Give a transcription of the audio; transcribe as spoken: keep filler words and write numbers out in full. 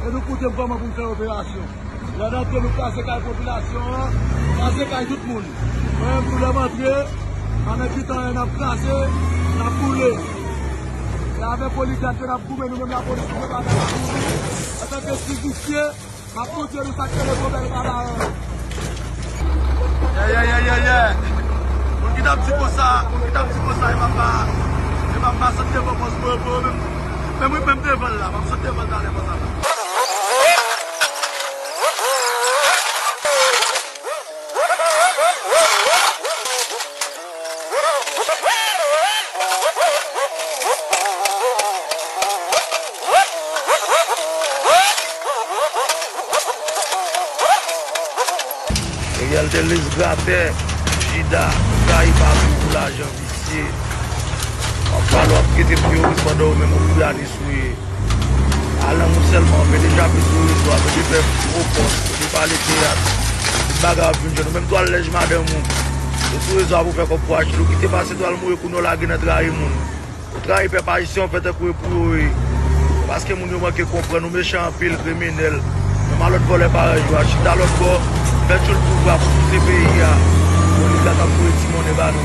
E nou koute m kòman pou n fè operasyon. Lè n antre, nou kraze kay popilasyon an, kraze kay tout moun. Mwen menm tou, lè m antre, pa nan kitan anyen, n ap kraze, n ap boule. E avèk oligat yo n ap goumen, nou menm lapolis nou se bagay la pou nou. Antanke ti visye, m ap montre nou sa k rele gwo bèl kanaran. Yè, yè, yè, yè, yè. Moun ki t ap di konsa, moun ki t ap di konsa, e pa pa, e pa pa sot devan pòs mwen, mwen menm, menm wi, menm devan l la, m ap sot devan l talè konsa la. Ariel te lis gratè, jida, trayi patri pou lajan, visye. W ap pale, w ap trete m teworis pandan ou menm ou Kouyanis ou ye. Alan ou sèlman, mete chapiz sou rezo a, mete fè gwo pòs, mete pale teyat. Tout bagay ap vin jwenn ou. Menm tou al lèj madanm ou. E sou rezo a pou fè kòb pou achte. Ou kite pase tou al mouri kounye w lage nan trayi moun. Ou trayi pèp ayisyen, ou fè tankou e pou yo ye. Paske moun yo manke konprann, ou mechan anpil, kriminèl. Menm a lòt vòlè parèy ou a, chita lòt bò, fè tchoul pouvwa pou pouse peyi a. Oligat ap voye ti monnen ba nou.